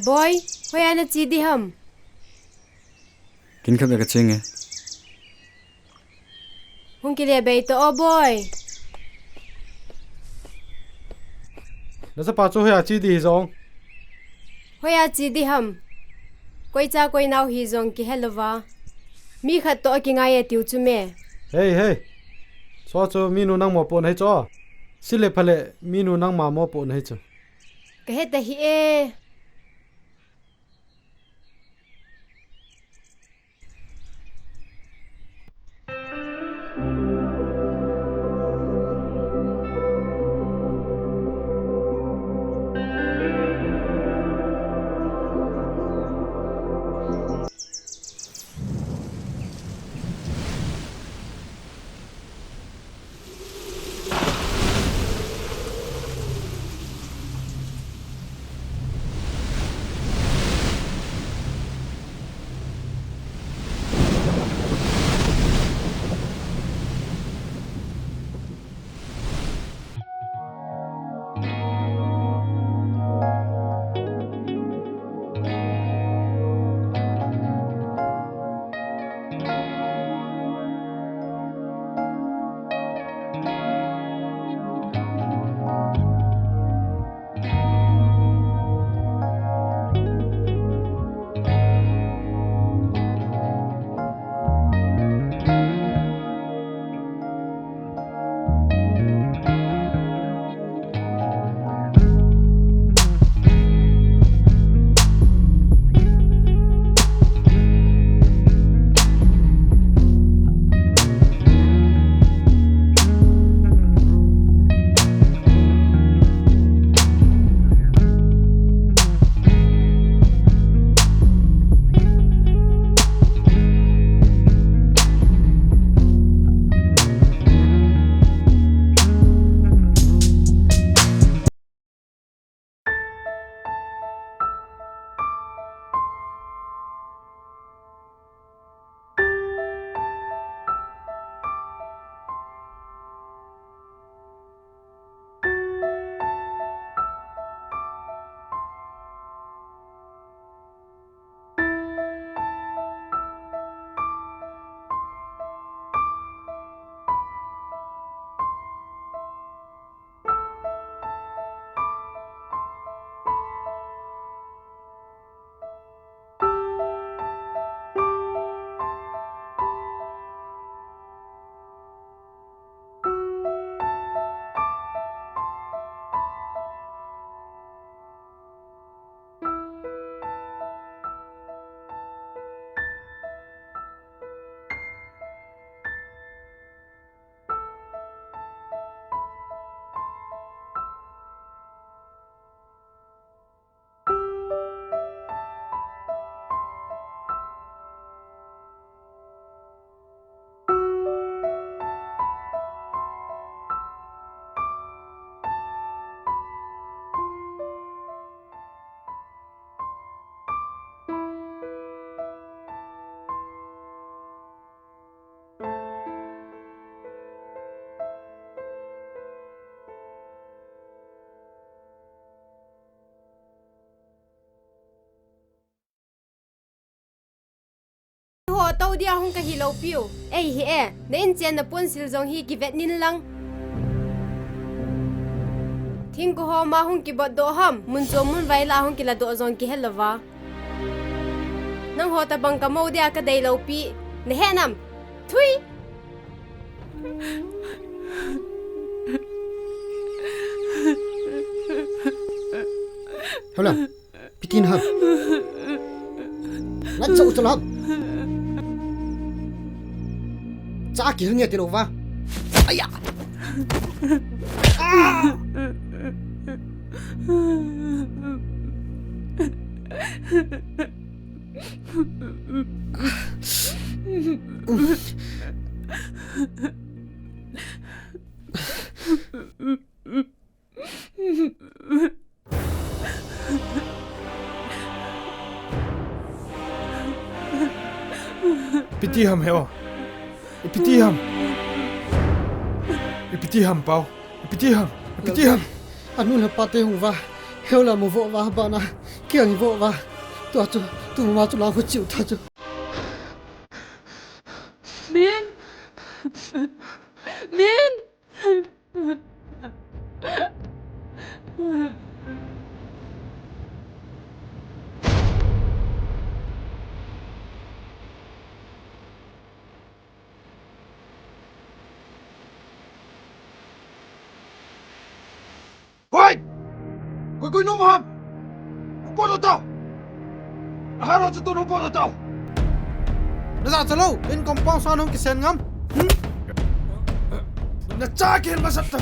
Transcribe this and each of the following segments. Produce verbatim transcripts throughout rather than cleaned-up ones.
Boi, hoiya nache ding ham? Kin khat beh kache nge. Hung kile bei to o boi. Nachapa chu hoiya che ding hijong? Hoiya che ding ham? Koi cha koi nao hijong kihe louva, mi khat toh akingai e tiu chu me. Hei, hei. Chu chu minu nangma mopohna hi chu. Sile phale minu nangma mopohna hi chu. Kahe tahih e. Ho to dia hung kahi lou piu. Ei hi e, na in chen na pon sil jong hi kivet nin lang. Thingkong ho ma hung kibot doh ham, mun chom mun vai la hung kila doh jong kihe louva. Nangho tabang ka mo dia ka dei lou pi. Na he nam? Thui! Hela, pitin ha. Ngan sa utul ha. Sa ki hung ya ti louva. Aya. Ah! Ipi ti ham he o. Ipi ti ham. Ipi ti ham pau. Ipi ti ham. Ipi ti ham. Anu le pa te hung va. Keu la mu vo va bana, keu ni vo va. Tua chu, tu ma chu la khu chiu tha chu. Min! Min! Koi! Koi, koi nom ham? Hung pot tao. Aharo chu tu hung pot tao. Na ja chalou, in compound san hung kisen ngam. Hmm? Na cha kihil masat ta.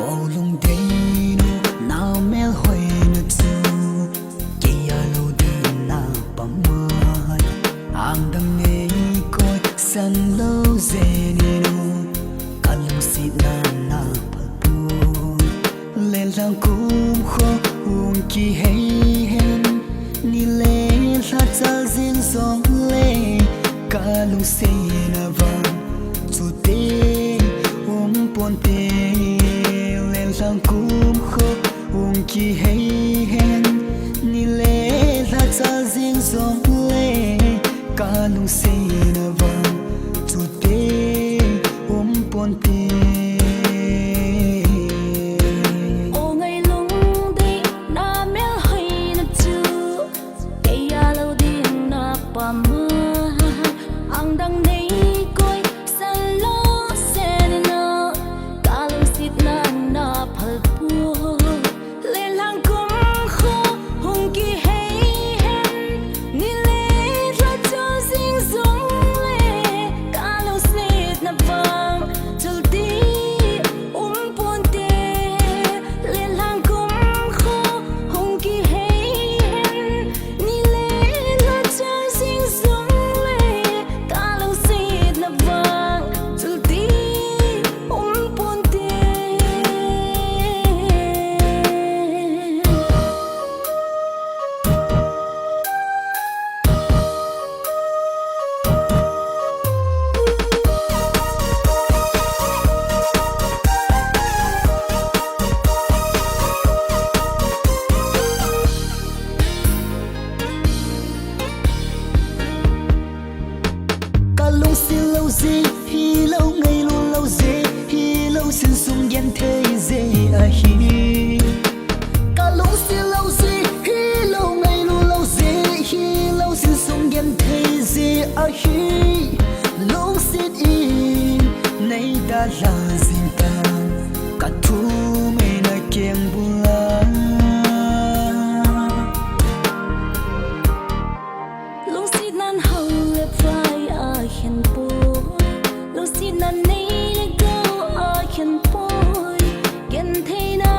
O lungdei nu, na melhoina chu kei a lou ding na pamai. Angdang nei koi san lou jeng in o, ka lungsetna na phal poi. Lenlhang kumkho hung kihei hen, ni le lha chal jing jongle, ka lungsetna vang chute um ponte. Lenlhang kumkho hung kihei hen, ni le lha chal jing jongle, ka lungsetna vang chute um ponte. O ngai lungdei, na melhoina chu kei a lou ding na pamai. Angdang nei koi san lou jeng in o, ka lungsetna na phal poi. Lenlhang kumkho hung kihei hen, ni le lha chal jing jongle, ka lungsetna vang chute um ponte. Lenlhang kumkho hung kihei hen, ni le lha chal jing jongle, ka lungsetna Hi lungset in nei dalha jing tan, ka thum eina keng bula. Lungsetnan hao le phai a khen poi, lungsetnan nei le gou a khen poi. Gentheina,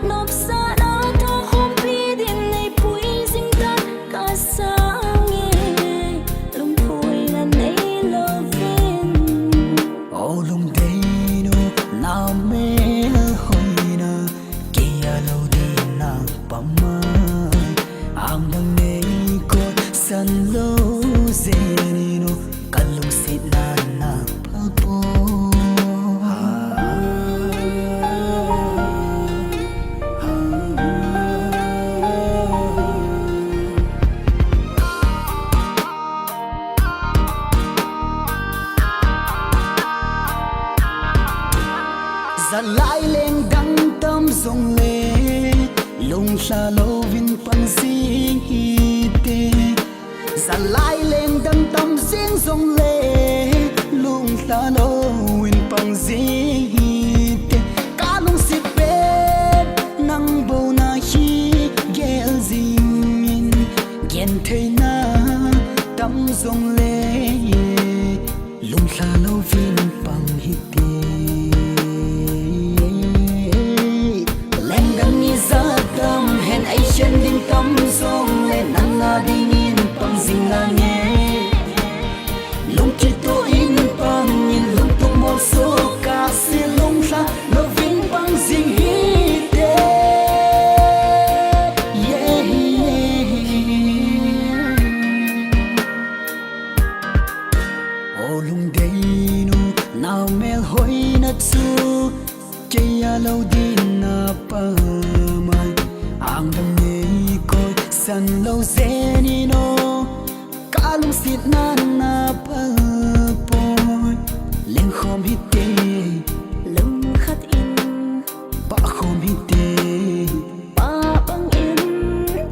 nopsahna, thokhompi ding nei pui jing tan, ka sang e, lungphuina nei louvin. O lungdei nu, na melhoina, kei a lou dina pamai, ang dang nei koi san lou jeng in o, ka lungsetna na phal poi. Jalai leng dang tam jongle, lunglha louvin pang jing hite. Jalai leng dang tam jing jongle, lunglha louvin pang jing hite. Ka lungset pen nang bou nahi gel jing in, gentheina tam jongle, lunglha louvin pang hite. Lengdang ijat tam hen, eikhen ding tam jongle, nang a dingin pang jing nange. Lungkitoh in pang in, lungtup molso kah se, lunglha louvin pang jing hite. Yeah, yeah. O lungdei nu, na melhoina chu kei a lou dina pamai, ang dang nei koi san lou jeng in o, ka lungsetna na phal poi. Lengkhom hite, lungkhat in, pahkhom hite, pah bang in.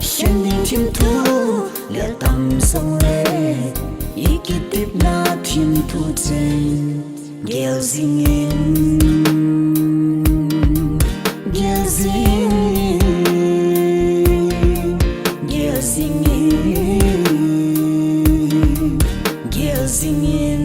Khen ding thimthu gel tam jongle, i kitepna thimthu cheng gel jing in, gel jing in, gel jing in, gel jing in.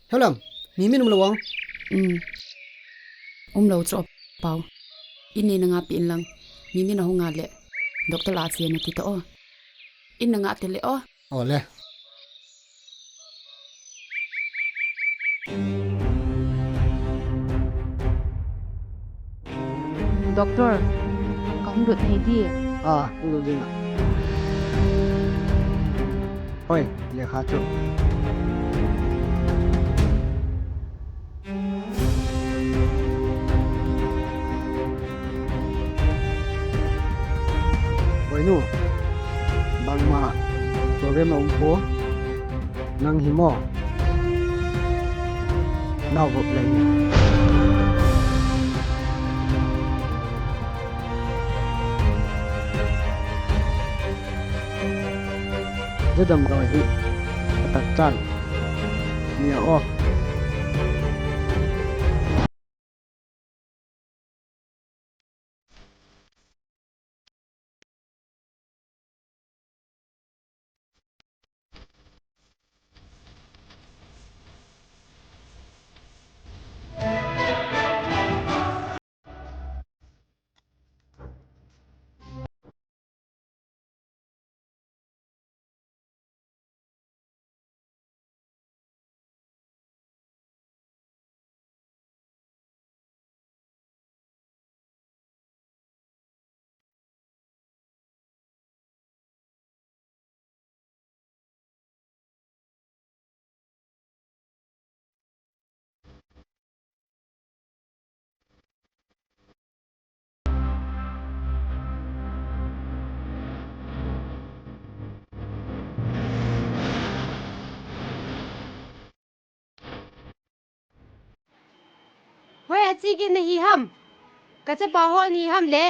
Hello, mi min umlou ong? Um. Umlou chu pau. In nei na ngah peh in lang. Mi min ahung a le, doctor la a che in ati ta o. In na ngah te le o. O le. Doctor, ka hung lut thei di. A, hung lut ding a. Hoi, lekha chu. Boinu, bangma problem a um poi, nang hi mo, nao vop lei. Jadam ka hi, atak chan, nia o. Hoi, achi kit nahi ham. Ka chapa ho nahi ham le.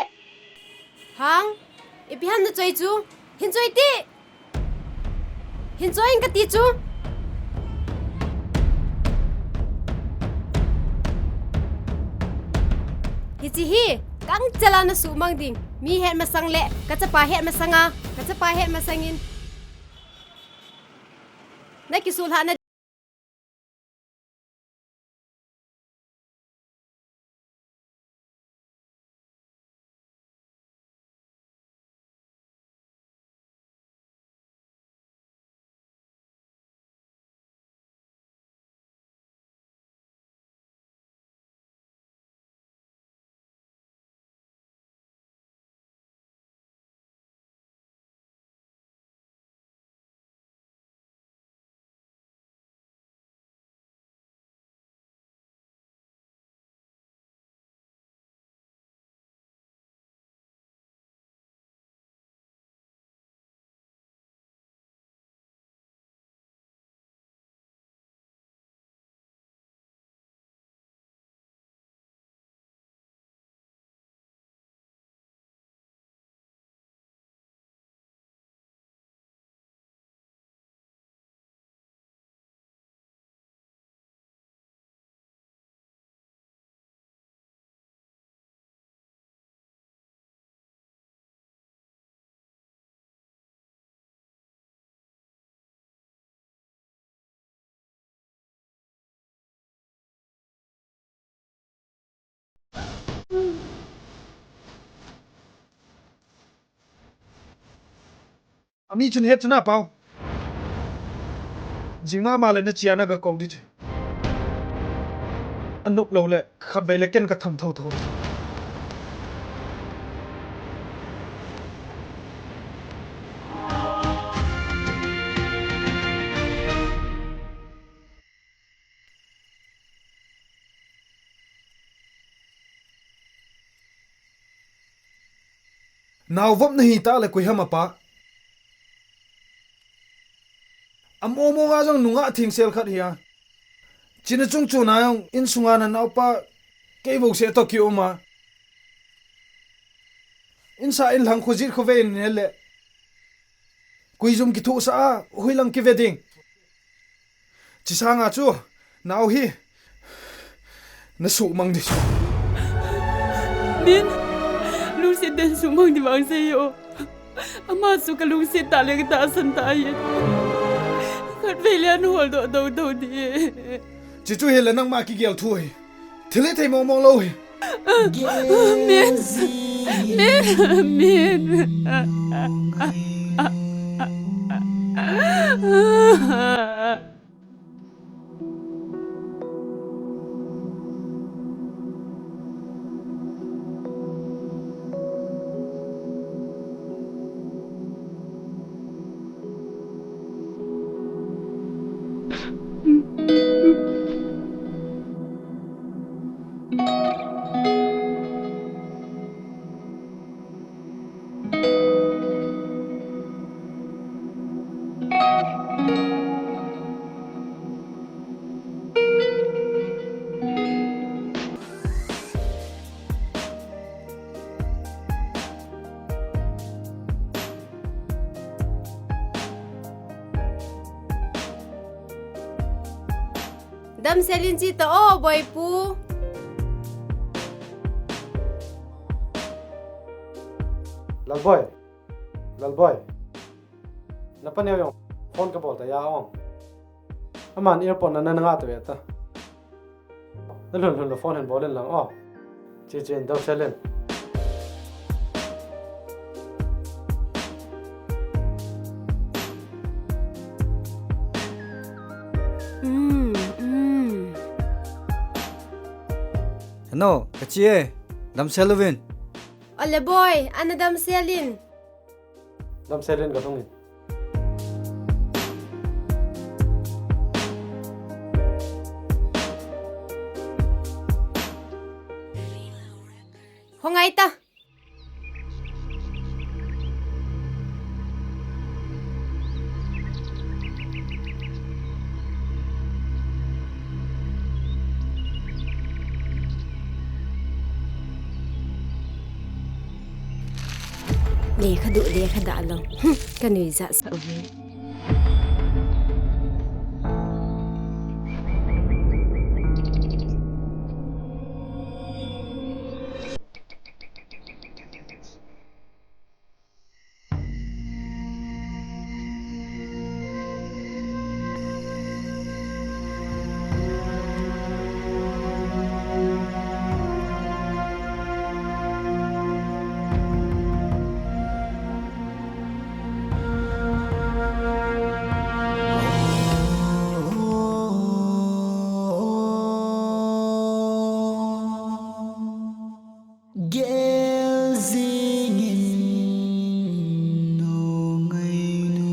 Hang, ipi ham na choi chu. Hin choi ti. Hin choi in kati chu. Hichi hi, kang chela na suhmang ding. Mi het masang le, ka chapa het masang a, ka chapa het masang in. Na kisuhlhah na Ami chun het chun a pau. Jingma ma le na chia na ga kou di chu. Anop lou le khatvei le ken ka tham tho tho. Naovop nahi ta le koi ham apa. Amo mo nga jong nungah thing sel khat hi a. China chung chu na jong insunga na naopa kei vo se to ki um a. Insa inlang khu jit khu ve in ne le. Koi jum kithu sa a, hui lang ki ve ding. Chi sanga chu, nao hi, na suhmang di chu. Min, lungset den suhmang di vang sei o. Ama chu ka lungset ta le ka tahsan ta hi. Khatvei le an hol doh doh doh di. Chi chu hi le nangma kigel thu hi. Thil hi thei mong mong lou hi. Min! Min! Min! Damsel in chi ta o, boipu. Lalboi. Lalboi. Na pa neo jong phone ka bol ta ya ong. Aman airport na na nga ta ve ta. Na lhun lhun le phone hin bol in lang o. Che che in dou sel in. Mm, mm. Ano, ka chi e. Damsel uvin. Ole boy, ana damsel in. Damsel in ka lhung in. Hung ngai ta. Lekha duh, lekha dah lou. Hmm, ka nuijat sah uve. Gel jingin nu ngai nu.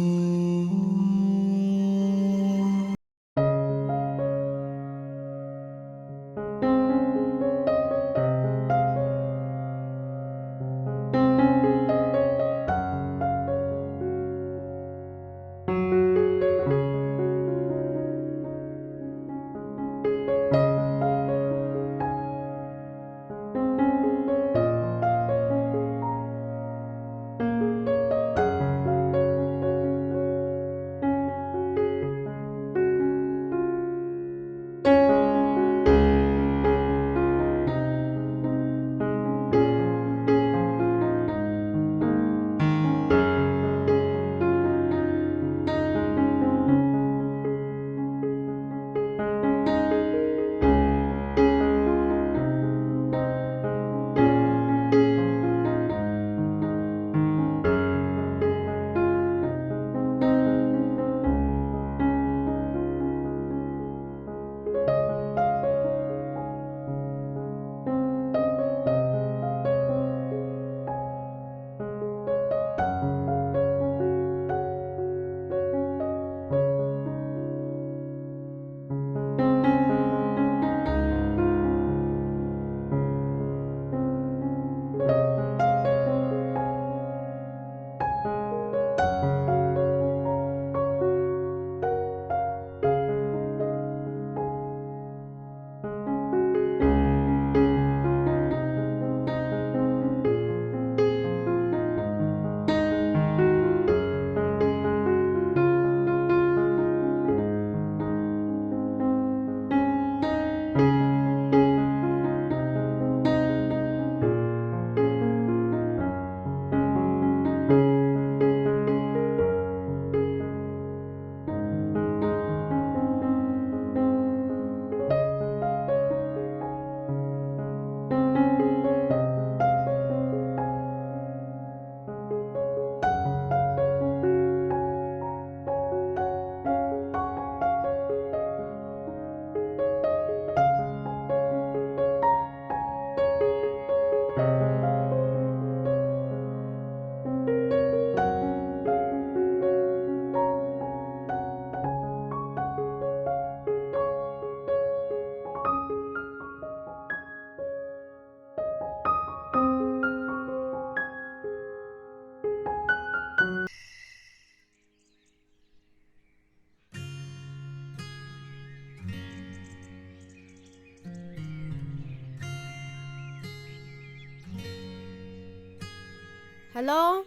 Hello?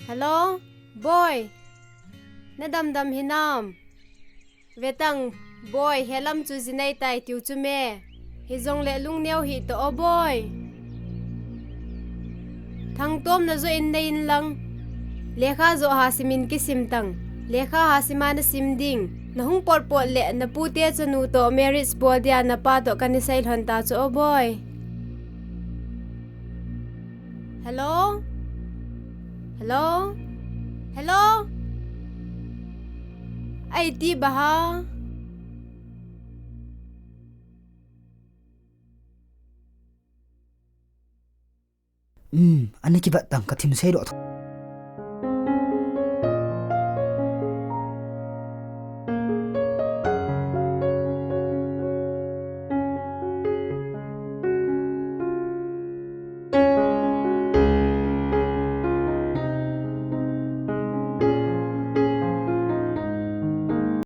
Hello, Boi. Na damdam hinam? Vetang, Boi, helam chu jinei tai tiu chu me. Hijongle lungneo hih toh o Boi. Thangtomna joh in nei in lang. Lekha joh ha simin kisim tang. Lekha ha sima na sim ding. Na hung potpot le na pute chanu toh marriage bol dia na pa toh kana sei lhon ta chu o Boi. Hello? Hello? Hello? Ai ti baha. Um, ana kibat tang ka thim sei doh tho.